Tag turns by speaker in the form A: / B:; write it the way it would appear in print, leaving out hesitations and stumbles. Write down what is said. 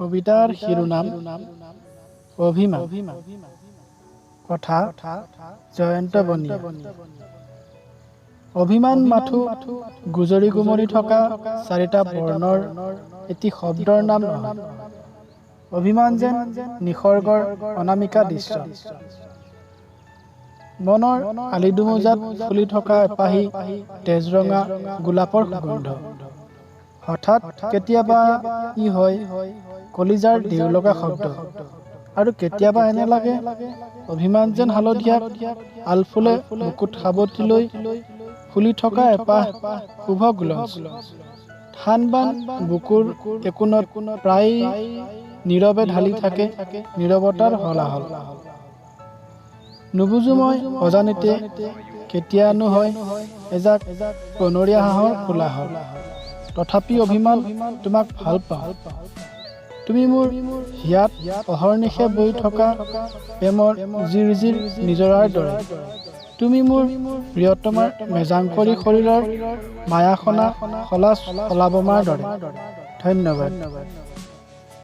A: কবিতাৰ শিৰোনাম অভিমান। কথা জয়ন্ত বনিয়া। অভিমান মাথো গুজৰি গুমৰি থকা চাৰিটা বৰ্ণৰ এটি শব্দৰ নাম নহয়। অভিমান যেন নিসৰ্গৰ অনামিকা দৃশ্য। মনৰ আলিদোমোজাত ফুলি থকা এপাহি তেজৰঙা গোলাপৰ সুগন্ধ। হঠাৎ কেতিয়াবা ই হয় কলিজাৰ দেউলগা শব্দ, আৰু কেতিয়াবা এনে লাগে অভিমান যেন হালধীয়াক আলফুলে বুকুত সাৱটি লৈ ফুলি থকা এপাহ শুভ গুলঞ্চ। থান বান বুকুৰ একোণত প্ৰায়েই নীৰৱে ঢালি থাকে নীৰৱতাৰ হলাহল। নুবুজো মই অজানিতে কেতিয়ানো হয় এজাক বনৰীয়া হাঁহৰ কোলাহল। তথাপি অভিমান তোমাক ভাল পাওঁ। তুমি মোৰ হিয়াত অহৰ্নিশে বৈ থকা প্ৰেমৰ জিৰজিৰ নিজৰাৰ দৰে। তুমি মোৰ প্ৰিয়তমাৰ মেজাংকৰী শৰীৰৰ মায়াসনা সলা শলাবমাৰ দৰে। ধন্যবাদ।